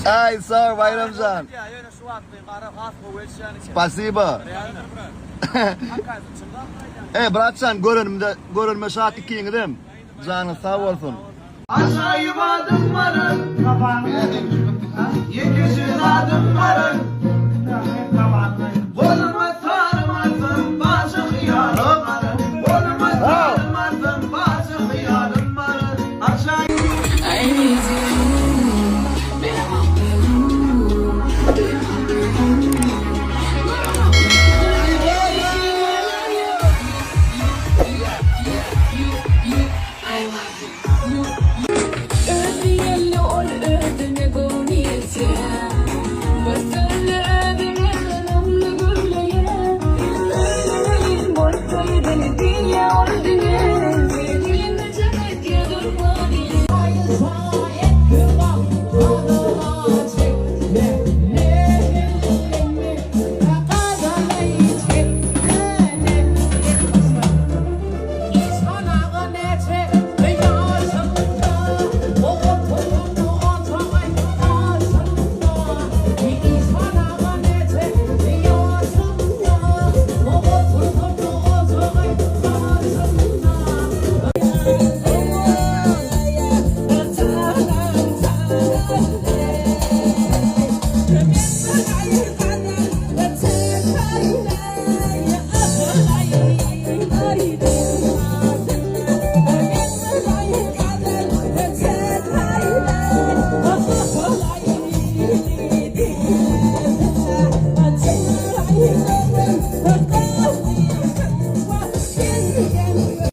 Ay sag Bayramjan. Ýöne şu wagtky gara has gowy eşýän eken. Spasibo. Ey bratjan görenimde görenime şat ikiňizem. Janyňyz sag bolsun. Ajaýyp adyň baryn.